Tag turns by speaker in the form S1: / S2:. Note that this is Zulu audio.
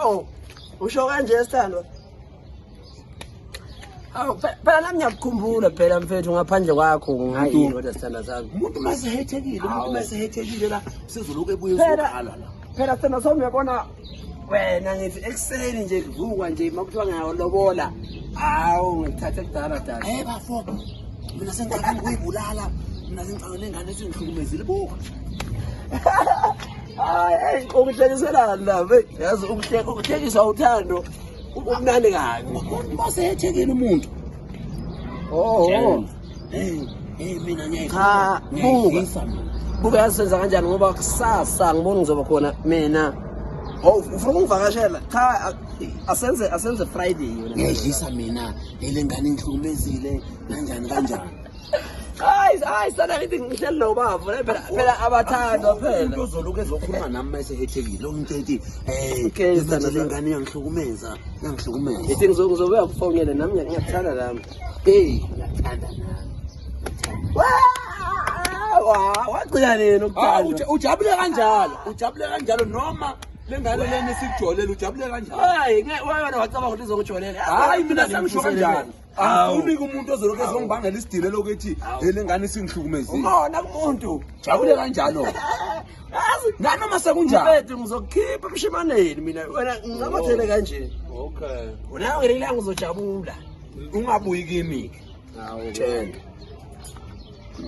S1: Hawu, usho kanje sithandwa. Hawu, phela nami ngiyakukhumbula phela mfethu, ngaphandle kwakho ngayini kodwa sithandwa sami.
S2: Umuntu masehethekile, umuntu masehethekile la sizoloku ebuye
S1: Phela
S2: uzokhala la.
S1: Phela sithandwa sami, uyabona wena, ngithi ekuseni nje kuvukwa nje makuthiwa ngiyalobola. Hawu, ngithathe kudala dala.
S2: Eh bafo, mina sengicabanga ukuyibulala. Mina sengicabanga nengane esingihlukumezile, buka.
S1: Hayi, hey, ukuhlekiselana la, yazi ukuhlekiswa uthando kumnandi kabi.
S2: Umuntu masehethekile umuntu.
S1: Oh.
S2: Hey, hey, mina
S1: Cha, buka.
S2: ngiyayidlisa mina.
S1: Buka, yasenza kanjani, ngoba kusasa ngibona ngizoba khona mina. Oh, ufuna ukungivakashela? Cha, asenze Friday yona.
S2: Ngiyayidlisa mina, le ngane ingihlukumezile kanjani kanjani.
S1: Hayi, hayi, sana ngithi ngihleli nobaba phela abathandwa phela.
S2: Umuntu ozoloku ezokhuluma nami masehethekile, umuntu ethi eh
S1: Okay,
S2: manje
S1: sithanda
S2: le
S1: sami.
S2: ngane iyangihlukumeza, iyangihlukumeza.
S1: Ngithi ngizobuya kufonele nami, ngiyakuthanda nami.
S2: Hey, ngiyakuthanda nami.
S1: Wagcina nini ukuthanda?
S2: Ujabule kanjalo, ujabule kanjalo noma lengane lena esikujolela, ujabule kanjalo.
S1: Hayi, wena wacabanga ukuthi izokujolela.
S2: Hayi, mina sengisho kanjalo. Angifuni umuntu ozoloku ezongibangela isidile lokuthi le ngane isingihlukumezile.
S1: Umona kumuntu.
S2: Jabule kanjalo.
S1: Yazi
S2: Nanoma sekunjani.
S1: mfethu, ngizokukhipha emshimaneni mina, wena nginamathele kanje.
S2: Okay.
S1: Wena ngelinye ilanga uzojabula.
S2: Ungabuyi kimi.
S1: Hawu.
S2: Tshela.